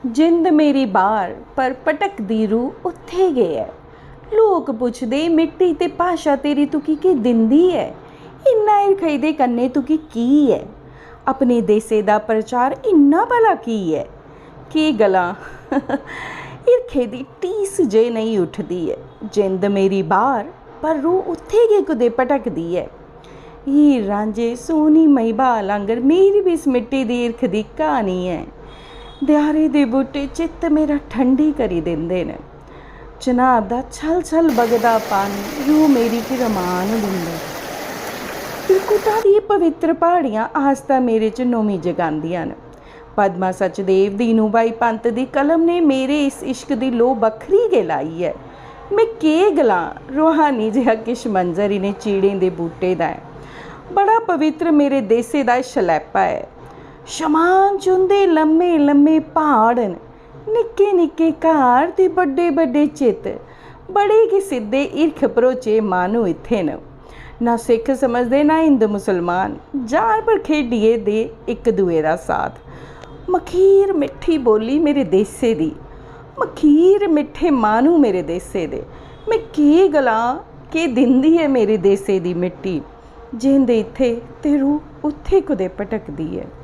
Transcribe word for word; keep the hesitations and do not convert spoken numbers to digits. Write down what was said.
जिंद मेरी बाहर, पर भटकदी रूह उत्थे गै ऐ। लोक पुछदे, "मिट्टी ते भाशा तेरी तुगी केह् दिंदी ऐ? इन्ना हिरखै दे कन्नै तुगी की ऐ? अपने देसै दा प्रचार इन्ना भला की ऐ?" केह् गलां, हिरखै दी टीस जे नेईं उठदी ऐ। जिंद मेरी बाहर, पर रूह उत्थे गै कुदै भटकदी ऐ। हीर रांझे, सोहनी महीबाल आंगर मेरी बी इस मिट्टी दी हिरख दी क्हानी ऐ। देआरै दे बूह्टे चित्त मेरा ठंडी करी दिंदे न। चनाब दा छल छल बगदा पानी रूह मेरी गी रमान दिंदा ऐ। त्रिकुटा दियां पवित्र प्हाड़ियां आस्था मेरे च नमीं जगांदियां न। पद्मा सचदेव, दीनू भाई पंत दी कलम ने मेरे इस इश्क दी लोऽ बक्खरी गै लाई ऐ। में केह् गलां, रूहानी जेहा किश मंजर इ'नें चीड़ें दे बूह्टे दा ऐ। बड़ा पवित्र मेरे देसै दा एह् शलैपा ऐ। शमान च उं'दे लम्मे लम्मे प्हाड़ न, निक्के निक्के घर ते बड्डे बड्डे चित। बड़े गै सिद्धे हिरख भरोचे माह्नू इत्थै न। ना सिक्ख समझदे, ना हिंद मुसलमान, जान पर खेढियै दे इक दुए दा साथ। मखीर मिट्ठी बोली मेरे देसै दी, मखीर मिट्ठे माह्नू मेरे देसै दे। में केह् गलां, केह् दिंदी ऐ मेरे देसै दी मिट्टी। जिंद इत्थै ते रूह उत्थै कुदै भटकदी ऐ।